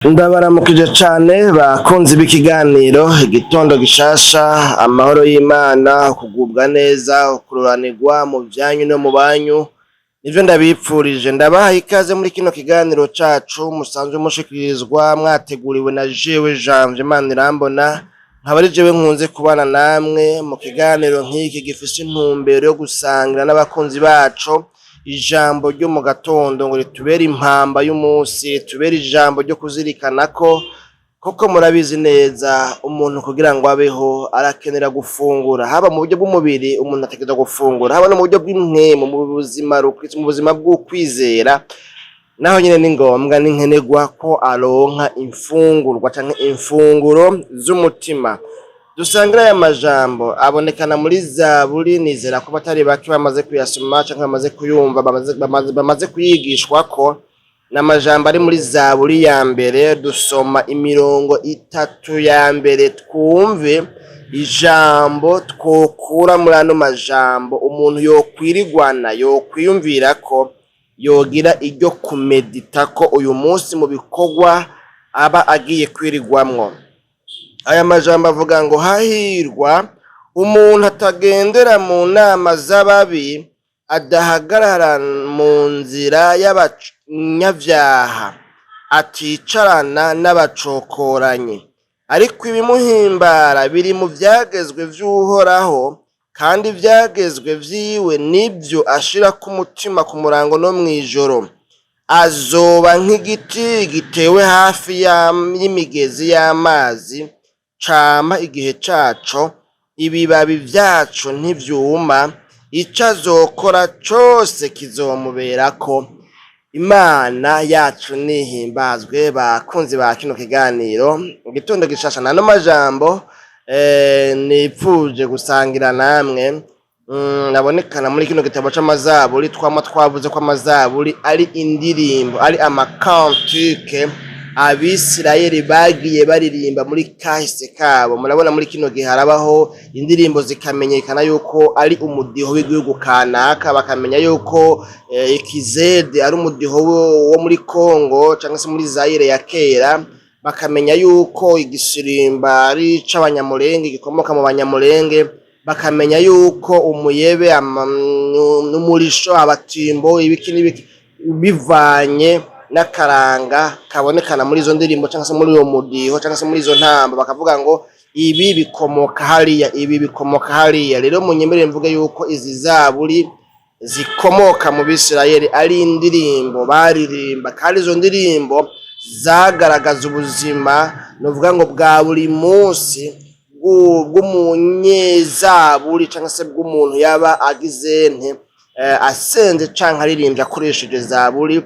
Ndabaramukije cane bakunzi b'ikiganiro Igitondo gishasha. Amahoro y'Imana, kugubwa neza, kuroranirwa mu vyanyu no mu banyu nivyo ndabipfurije. Ndabahaye ikaze muri kino kiganiro cacu musanzwe mushikirizwa, mwateguriwe na jewe Janvier Manirambona, nkaba ari jewe nkunze kubana namwe mu kiganiro nk'iki gifise intumbero yo gusangira n'abakunzi bacu ijambo ryo mu gatondo, ngo ritubere impamba y'umunsi, ritubere ijambo ryo kuzirikana ko koko murabizi neza, umuntu kugira ngo abeho arakenera gufungura. Haba mu buryo bw'umubiri, umuntu ategerezwa gufungura, haba no mu buryo bw'impwemu, mu buzima mu buzima bw'ukwizera, naho nyene ni ngombwa, ni nkenerwa ko aronka imfungurwa canke imfunguro z'umutima. Dusangira aya majambo abonekana muri Zaburi. Nizera ko batari bake bamaze kuyasoma canke bamaze kuyumva, bamaze kuyigishwa ko n'amajambo ari muri Zaburi ya mbere. Dusoma imirongo itatu ya mbere, twumve ijambo twokura muri ano majambo umuntu yokwirigwana, yokwiyumvira ko yogira iryo kumedita ko uyu munsi mu bikorwa aba agiye kwirigwamwo. Aya majambo avuga ngo: "Hahirwa umuntu atagendera mu nama z'ababi, adahagarara mu nzira y'abanyabyaha, aticarana n'abacokoranyi. Ariko ibimuhimbara biri mu vyagezwe vy'Uhoraho, kandi ivyagezwe vyiwe nivyo ashirako umutima ku murango no mw'ijoro. Azoba nk'igiti gitewe hafi y'imigezi y'amazi, cama igihe caco, ibibabi vyaco ntivyuma, ico azokora cose kizomuberako." Imana yacu nihimbazwe. Bakunzi ba kino kiganiro Igitondo gishasha, nano majambo nipfuje gusangira namwe nabonekana muri kino gitabo c'amazaburi. Twama twavuze ko amazaburi ari indirimbo, ari ama cantiques Abisirayeli bagiye baririmba muri kahise kabo. Murabona muri kino gihe harabaho indirimbo zikamenyekana yuko ari umudiho w'igihugu kanaka, bakamenya yuko ikizede ari umudiho wo muri Congo cyangwa se muri Zaire ya kera, bakamenya yuko igisirimba ari ic'Abanyamulenge, gikomoka mu Banyamulenge, bakamenya yuko umuyebe, n'umurisho, abatimbo, ibiki n'ibiki, bivanye n'akaranga kabonekana muri izo ndirimbo cyangwa se muri uwo mudiho cyangwa se muri izo ntambo, bakavuga ngo ibi bikomoka hariya, ibi bikomoka hariya. Rero munyemerere mvuge yuko izi zaburi zikomoka mu Bisirayeli, ari indirimbo baririmba, kandi izo ndirimbo zagaragaza ubuzima, nuvuga ngo bwa buri munsi bw'umunyezaburi cyangwa se bw'umuntu yaba agize nte asenze canke aririmbye akoresheje zaburi,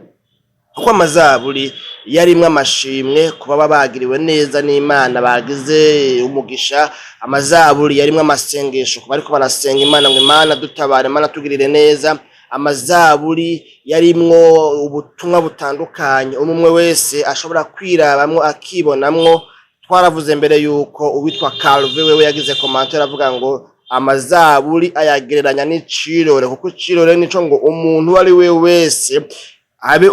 kuko amazaburi yarimwo amashimwe ku baba bagiriwe neza n'Imana, bagize umugisha. Amazaburi yarimwo amasengesho ku bariko barasenga Imana ngo Imana dutabare, Imana tugirire neza. Amazaburi yarimwo ubutumwa butandukanye umwe umwe wese ashobora kwirabamwo, akibonamwo. Twaravuze mbere yuko uwitwa Calve wewe yagize commentaire avuga ngo amazaburi ayagereranya n'icirore, kuko icirore nico ngo umuntu uwo ari we wese, abe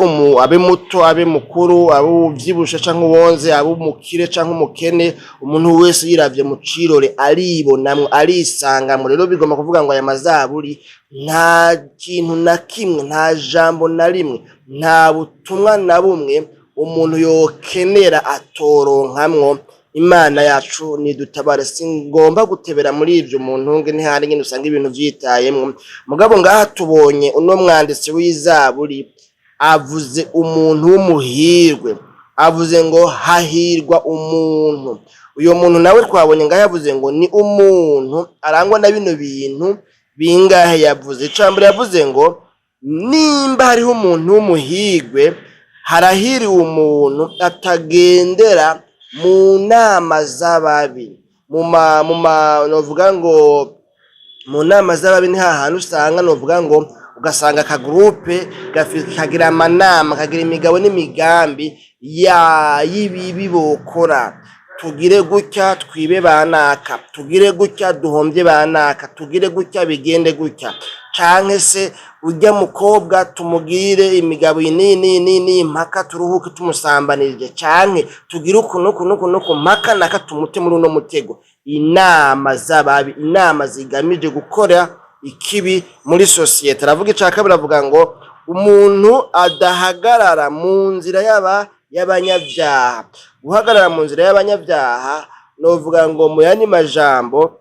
muto, abe mukuru, abe uvyibushe canke uwonze, abe umukire canke umukene, umuntu wese yiravye mu cirore aribonamwo, arisangamwo. Rero bigomba kuvuga ngo aya mazaburi nta kintu na kimwe, nta jambo na rimwe, nta butumwa na bumwe umuntu yokenera atoronkamwo. Imana yacu nidutabare. Singomba gutebera muri ivyo, umuntu nge ntihari nyene usanga ibintu vyitayemwo. Mugabo ngaha tubonye uno mwanditsi w'izaburi avuze umuntu w'umuhirwe, avuze ngo hahirwa umuntu. Uyo muntu nawe twabonye ngaho yavuze ngo ni umuntu arangwa na bino bintu bingahe yavuze? Icambere yavuze ngo nimba hariho umuntu w'umuhirwe, harahiriwe umuntu atagendera mu nama z'ababi. Mu ma novuga ngo mu nama z'ababi ni hahantu usanga, novuga ngo ugasanga aka groupe kagira amanama, kagira imigabo n'imigambi ya y'ibibi bokora. Tugire gutya twibe banaka, tugire gutya duhombye banaka, tugire gutya bigende gutya, canke se urya mukobwa tumugirire imigabo iyi n'iyi n'iyi n'iyi n'iyi, mpaka turuhuke tumusambanirije, canke tugire uku n'uku n'uku n'uku, mpaka naka tumute muri uno mutego. Inama z'ababi, inama zigamije gukora ikibi muri sosiyete. Aravuga ica kabiri, avuga ngo umuntu adahagarara mu nzira y'abanyabyaha. Guhagarara mu nzira y'abanyabyaha, novuga ngo mu yandi majambo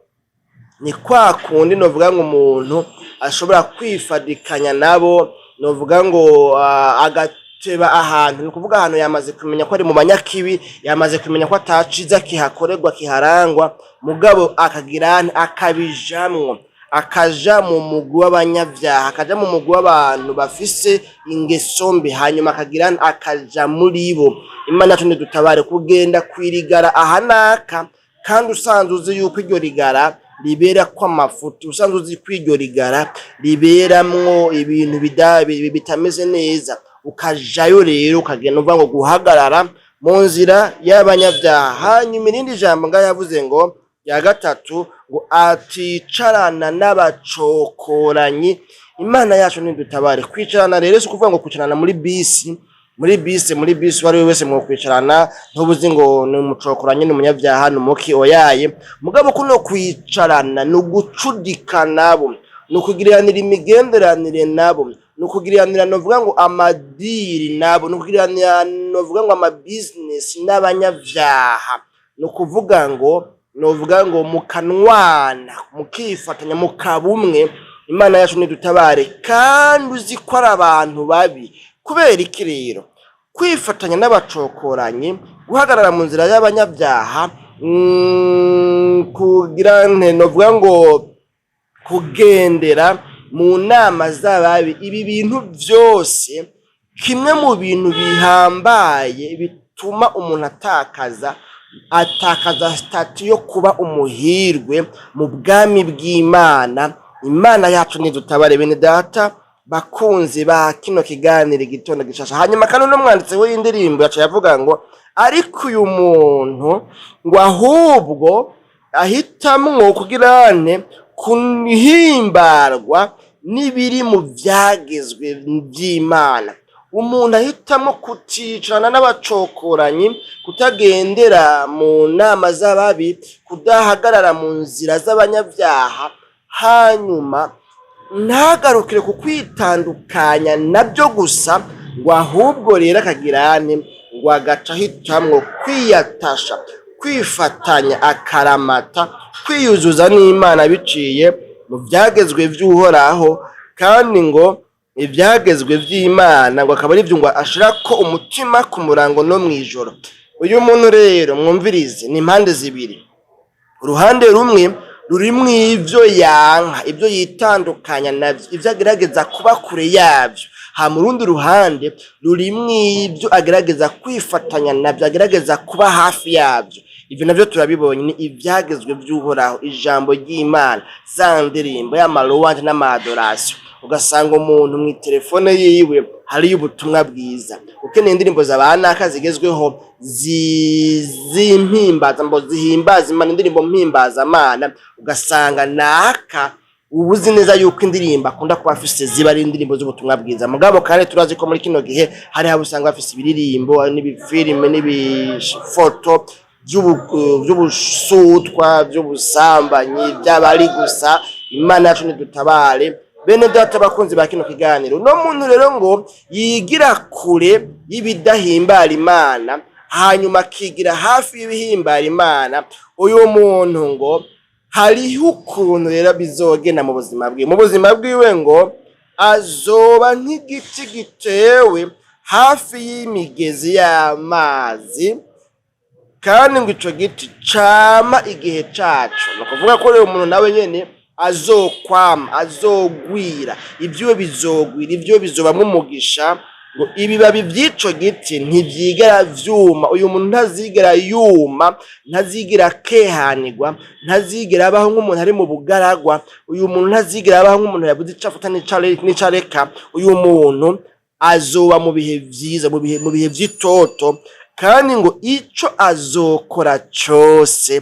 ni kwa kundi novuga ngo umuntu ashobora kwifadikanya nabo, novuga ngo agateba ahantu, ni ukuvuga ahantu yamaze kumenya ko ari mu banyakibi, yamaze kumenya ko ataciza kihakorerwa kiharangwa, mugabo akagira akabijamwo, akaja mu mugwi w'abanyabyaha, akaja mu mugwi w'abantu bafise ingeso mbi, hanyuma akagira akaja muri bo. Imana yacu nidutabare. Kugenda kwirigara aha naka kandi usanzwe uzi yuko iryo rigara ribera ko amafuti, usanzwe uzi ko iryo rigara riberamwo ibintu bitameze neza, ukajayo rero ukagenda, uvuga ngo guhagarara mu nzira y'abanyabyaha. Hanyuma irindi jambo ngaho yavuze ngo ya gatatu, ngo aticarana n'abacokoranyi. Imana yacu ntidutabare. Kwicarana rero si ukuvuga ngo kwicarana muri bisi, muri bisi uwo ari we wese mwokwicarana, ntubuzi ngo ni umucokoranyi, ni umunyabyaha, ni umuki, oyaye. Mugabo kuno kwicarana ni ugucudika nabo, ni ukugiriranira imigenderanire nabo, ni ukugiriranira novuga ngo amadiri nabo, ni ukugiriranira novuga ngo amabizinesi n'abanyabyaha. Ni ukuvuga ngo novuga ngo mukanwana, mukifatanya, mukaba umwe. Imana yacu nidutabare. Kandi uzi ko ari abantu babi. Kubera iki rero kwifatanya n'abacokoranyi, guhagarara mu nzira y'abanyabyaha, kugira nte novuga ngo kugendera mu nama z'ababi, ibi bintu byose, kimwe mu bintu bihambaye bituma umuntu atakaza statut yo kuba umuhirwe mu bwami bw'Imana. Imana yacu nidutabare, bene data bakunzi ba kino kiganiro Igitondo Gishasha. Hanyuma kandi uno mwanditsi w'indirimbo yaciye avuga ngo ariko uyu muntu ngo ahubwo ahitamwo kugira nte? Kuhimbarwa n'ibiri mu vyagezwe vy'Imana. Umuntu ahitamwo kuticarana n'abacokoranyi, kutagendera mu nama z'ababi, kudahagarara mu nzira z'abanyabyaha, hanyuma ntagarukire ku kwitandukanya nabyo gusa, ngo ahubwo rero akagira nte? Ngo agaca ahitamwo kwiyatasha, kwifatanya akaramata, kwiyuzuza n'Imana biciye mu vyagezwe vy'Uhoraho. Kandi ngo ivyagezwe vy'Imana ngo akaba arivyo ngo ashirako umutima ku murango no mw'ijoro. Uyu muntu rero, mwumvirize, ni impande zibiri. Uruhande rumwe rurimwo ivyo yanka, ivyo yitandukanya navyo, ivyo agerageza kuba kure yavyo, hama urundi ruhande rurimwo ivyo agerageza kwifatanya navyo, agerageza kuba hafi yavyo. Ivyo navyo turabibonye, ni ivyagezwe vy'Uhoraho, ijambo ry'Imana, za ndirimbo y'ama louange n'ama adoration. Ugasanga umuntu mw'itelefone yiwe hariyo ubutumwa bwiza, ukeneye indirimbo za banaka zigezweho z'impimbaza mbo zihimbaza Imana, indirimbo mpimbazamana, ugasanga naka uba uzi neza yuko indirimbo akunda kuba afise ziba ari indirimbo z'ubutumwa bwiza. Mugabo kandi turazi ko muri kino gihe hari abo usanga bafise ibiririmbo n'ibifilime n'ibifoto vy'ubusutwa, vy'ubusambanyi, vy'abari gusa. Imana yacu nidutabare, bene data bakunzi ba kino kiganiro. Uno muntu rero ngo yigira kure y'ibidahimbara Imana, hanyuma akigira hafi y'ibihimbara Imana, uyu muntu ngo hariho ukuntu rero bizogenda mu buzima bwiwe. Mu buzima bwiwe ngo azoba nk'igiti gitewe hafi y'imigezi y'amazi, kandi ngo ico giti cama igihe caco. Ni ukuvuga ko rero umuntu nawe nyene azokwama, azogwira, ivyiwe bizogwira, ivyiwe bizobamwo umugisha. Ngo ibibabi vy'ico giti ntivyigera vyuma. Uyu muntu ntazigera yuma, ntazigera akehanirwa, ntazigera abaho nk'umuntu ari mu bugaragwa. Uyu muntu ntazigera abaho nk'umuntu yabuze ico afata n'ico areka. Uyu muntu azoba mu bihe vyiza, mu bihe vy'itoto. Kandi ngo ico azokora cose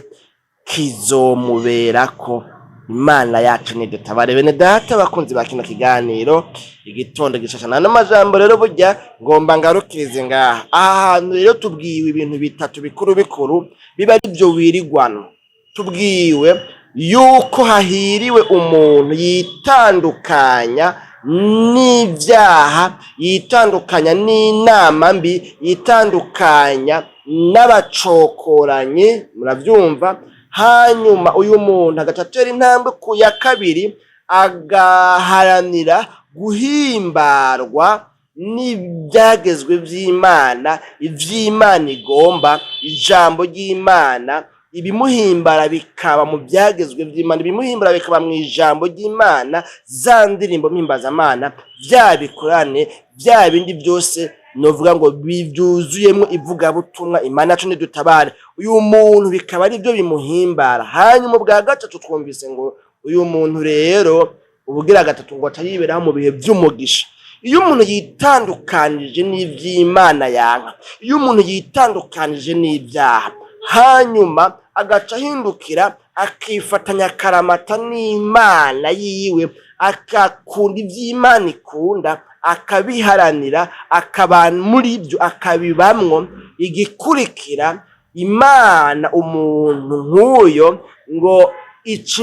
kizomuberako. Imana yacu nidutabare. Bene data bakunzi ba kino kiganiro Igitondo Gishasha, nano majambo rero burya ngomba ngarukirize ngaha. Aha hantu rero tubwiwe ibintu bitatu bikuru bikuru biba ari byo wirigwano. Tubwiwe yuko hahiriwe umuntu yitandukanya n'ibyaha, yitandukanya n'inama mbi, yitandukanya n'abacokoranyi, muravyumva. Hanyuma uyu muntu agaca atera intambwe ku ya kabiri, agaharanira guhimbarwa n'ibyagezwe vy'Imana, ivy'Imana igomba, ijambo ry'Imana. Ibimuhimbara bikaba mu byagezwe vy'Imana, ibimuhimbara bikaba mu ijambo ry'Imana, za ndirimbo mpimbazamana, vya bikorane, vya bindi byose novuga ngo byuzuyemwo ivugabutumwa. Imana yacu nidutabare. Uyu muntu bikaba ari byo bimuhimbara. Hanyuma ubwa gatatu twumvise ngo uyu muntu rero, ubugira gatatu, ngo aca yiberaho mu bihe vy'umugisha. Iyo umuntu yitandukanije n'ivy'Imana yanka, iyo umuntu yitandukanije n'ibyaha, hanyuma agaca ahindukira akifatanya akaramata n'Imana yiwe, agakunda ivy'Imana ikunda, akabiharanira, akaba muri byo, akabibamwo, igikurikira, Imana umuntu nk'uyo ngo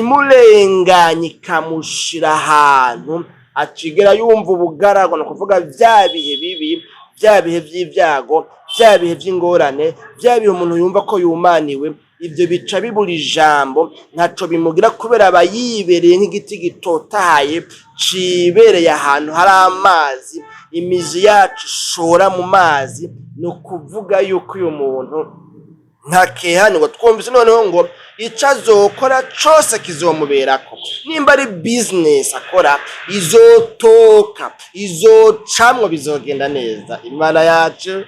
icimurenganya, ikamushira ahantu acigera yumva ubugaragwa. Ni ukuvuga vya bihe bibi, vya bihe vy'ivyago, vya bihe vy'ingorane, vya bihe umuntu yumva ko yumaniwe, ivyo bica bibura ijambo, ntaco bimugira, kubera aba yibereye nk'igiti gitotahaye cibereye ahantu hari amazi, imizi yacu ishora mu mazi. Ni ukuvuga yuko uyu muntu ntakehanirwa. Twumvise noneho ngo ico azokora cose kizomuberako. Nimba ari business akora, izotoka, izocamwo, bizogenda neza. Imana yacu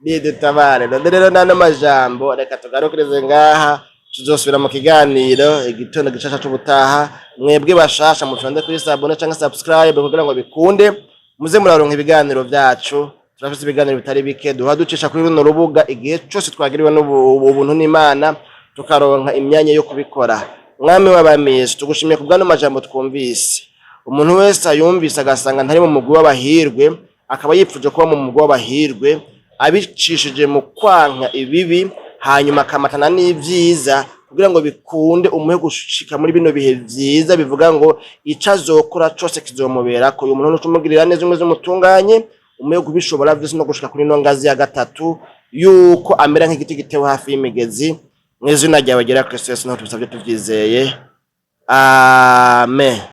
nidutabare. None rero nano majambo reka tugarukirize ngaha, tuzosubira mu kiganiro Igitondo Gishasha c'ubutaha. Mwebwe bashasha mutonde kuri s'abonner canke subscribe kugira ngo bikunde muze muraronka ibiganiro vyacu. Turafise ibiganiro bitari bike duha ducisha kuri runo rubuga igihe cose twagiriwe n'ubuntu n'Imana, tukaronka imyanya yo kubikora. Mwami w'abamisi, tugushimiye kubw'ano majambo twumvise. Umuntu wese ayumvise agasanga ntari mu mugwi w'abahirwe, akaba yipfuje kuba mu mugwi w'abahirwe abicishije mu kwanka ibibi, hanyuma akamatana n'ivyiza, kugira ngo bikunde umuhe gushika muri bino bihe vyiza bivuga ngo ico azokora cose kizomuberako. Uyu muntu nucumugirira neza, umwe umutunganye, umuhe kubishobora vyose no gushika kuri ino ngazi ya gatatu, yuko amera nk'igiti gitewe hafi y'imigezi. Mw'izina ryawe ryera Kristo Yesu niho tubisavye tuvyizeye, amen.